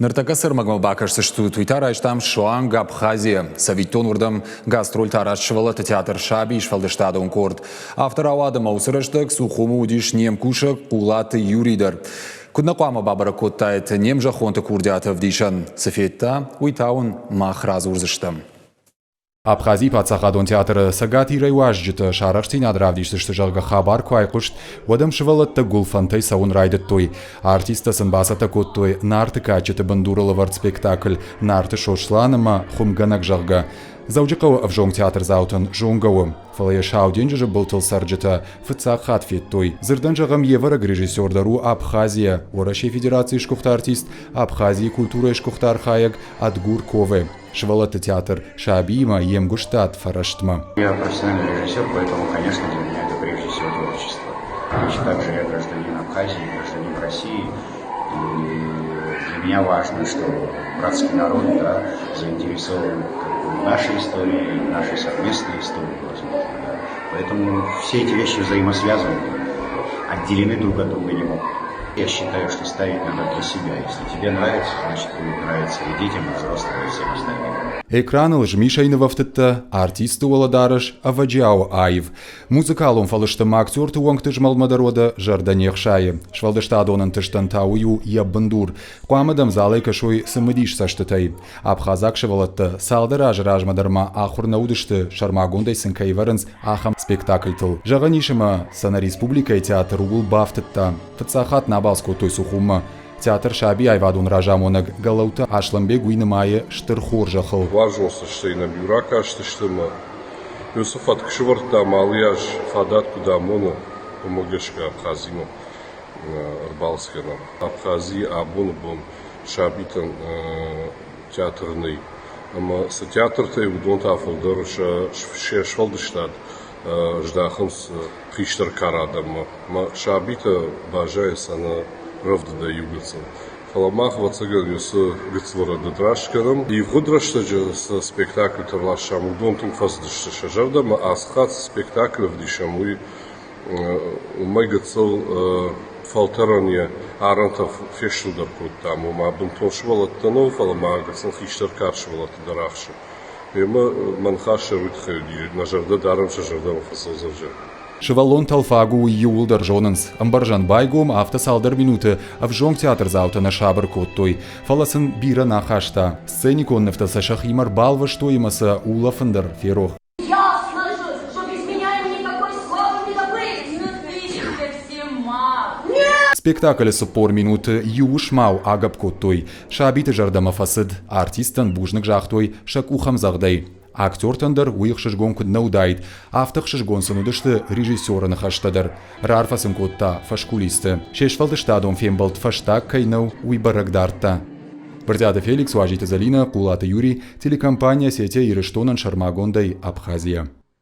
Ныртӕккӕ цы ӕрмӕгмӕ бакӕсдзыстут, уый та райстам суанг Абхазийӕ. Цӕвиттон, уырдӕм гастрольты арӕзт сывӕллӕтты театр «Сабийы сфӕлдыстадон къорд». Афтӕ рауад ӕмӕ уыцы рӕстӕг Сухумы уыдис не мкусӕг Хъулаты Юрий дӕр. Куыд нӕ хъуамӕ бабӕрӕг кодтаид не мзӕххонты курдиаты ӕвдисӕн, цы федта, уый та уын мах радзурдзыстӕм. Абхазийы паддзахадон театры Цӕгат Ирӕй уазджытӕ сӕ арӕхстдзинад равдисдзысты, зӕгъгӕ, хабар куы айхъуыст, уӕд ӕм сывӕллӕттӕ гуылфӕнтӕй цӕуын райдыдтой. Артисттӕ сын бацӕттӕ кодтой Нарты кадджыты бындурыл ӕвӕрд спектакль «Нарты Сослан ӕмӕ Хуымгӕнӕг», зӕгъгӕ. Дзӕуджыхъӕуы ӕвзонг театрдзаутӕн зонгӕ у, фӕлӕ йӕ Сау денджызы былтыл цӕрджытӕ фыццаг хатт федтой. Дзырдӕн зӕгъӕм, йе вӕрӕг режиссер дӕр у Абхазийӕ, Уӕрӕсейы Федерацийы сгуыхт артист, Абхазийы культурӕйы сгуыхт архайӕг Адгур Кове. Сывӕллӕтты театр сабиимӕ йе мгуыстад фӕрӕстмӕ. Я профессиональный режиссер, поэтому, конечно, для меня это прежде всего творчество. Точно так же я гражданин Абхазии, гражданин России. И для меня важно, что братский народ да, заинтересован в нашей истории, в нашей совместной истории, возможно. Да. Поэтому все эти вещи взаимосвязаны, отделены друг от друга не могут. Я считаю, что ставить надо для себя. Если тебе нравится, значит будет нравиться и детям, и взрослым, и всем остальным. Экраныл змисӕй нывӕфтыдтӕ, артисты уӕлӕдарӕс ӕвӕджиауы аив. Музыкалон фӕлысты ма актерты уӕнгты змӕлдмӕ дӕр уӕдӕ зӕрдӕ не хсайы. Сфӕлдыстадон ӕнтыстӕн та уый у йӕ бындур. Хъуамӕ дӕм залӕй кӕсой цымыдис цӕстытӕй. Абхазаг сывӕллӕттӕ цалдӕр азы размӕ дӕр ма ахуыр нӕ уыдысты, сӕрмагондӕй сын кӕй ӕвӕрынц, ахӕм спектакльтыл. Зӕгъӕн ис ӕмӕ сӕ нӕ республикӕйы театр ууыл бафтыдта. Фыццаг хатт нӕ абалц кодтой Сухуммӕ. Театр саби аивадон разамонӕг Гӕлӕуты Аслӕнбег уый нымайы стыр хорзӕхыл. Уарзон цӕстӕй нӕм иу ракастысты ӕмӕ уыцы фӕтк сӕвӕрдтам алы аз фадат куыд амоны, уымӕ гӕсгӕ Абхазимӕ ӕрбалц кӕнӕм. Абхазийы абоны бон сабитӕн театр нӕй. Ӕмӕ цы театртӕй, уыдон та фылдӕр се сфӕлдыстад здахынц хистӕр кары адӕммӕ. Ӕмӕ сабитӕ баззайынц ӕнӕ рӕвдыдӕй иу гыццыл. Фӕлӕ мах, ӕвӕццӕгӕн, уыцы гыццыл рӕдыд раст кӕнӕм. Ивгъуыд рӕстӕджы цы спектакльтӕ рластам, уыдон тынг фӕцыдысты сӕ зӕрдӕмӕ. Ацы хатт цы спектакль ӕвдисӕм, уый уымӕй гыццыл фӕлтӕрӕн йӕ арӕнтӕ фестылдӕр кодтам. Ома бынтон сывӕллӕттӕ нӕу, фӕлӕ ма гыццыл хистӕр кар сывӕллӕтты дӕр ахсы. Ӕмӕ мӕ ныхас сӕр уый тыххӕй уыди, нӕ зӕрдӕ дарӕм сӕ зӕрдӕмӕ фӕцӕудзӕн. Сывӕллон тӕлфаг у, уый иууылдӕр зонынц. Ӕмбӕрзӕн байгом, афтӕ цалдӕр минуты ӕвзонг театрдзаутӕ нӕ сабыр кодтой. Фӕлӕ сын бирӕ нӕ ахаста. Сценикон нывтӕ сӕ сӕхимӕ рбалвӕстой ӕмӕ сӕ улӕфын дӕр ферох. Ясно же, что без меня им никакой славы не добыть. Ну ты совсем мал. Нет! Спектаклы 40 минуты иу уысмау агӕпп кодтой. Сабиты зӕрдӕмӕ фӕцыд, артисттӕн бузныг загътой сӕ къухӕмдзӕгъдӕй. Актертӕн дӕр уый ӕхсызгон куыд нӕ уыдаид, афтӕ ӕхсызгон сын уыдысты режиссеры ныхӕстӕ дӕр. Раарфӕ сын кодта фӕскулисты. Се сфӕлдыстадон фембӕлд фӕстаг кӕй нӕу, уый бӕрӕг дардта. Брытъиаты Феликс, Уазиты Зӕлинӕ, Хъулаты Юрий, телекомпания «Осетия Ирыстонӕн» сӕрмагондӕй Абхазийӕ.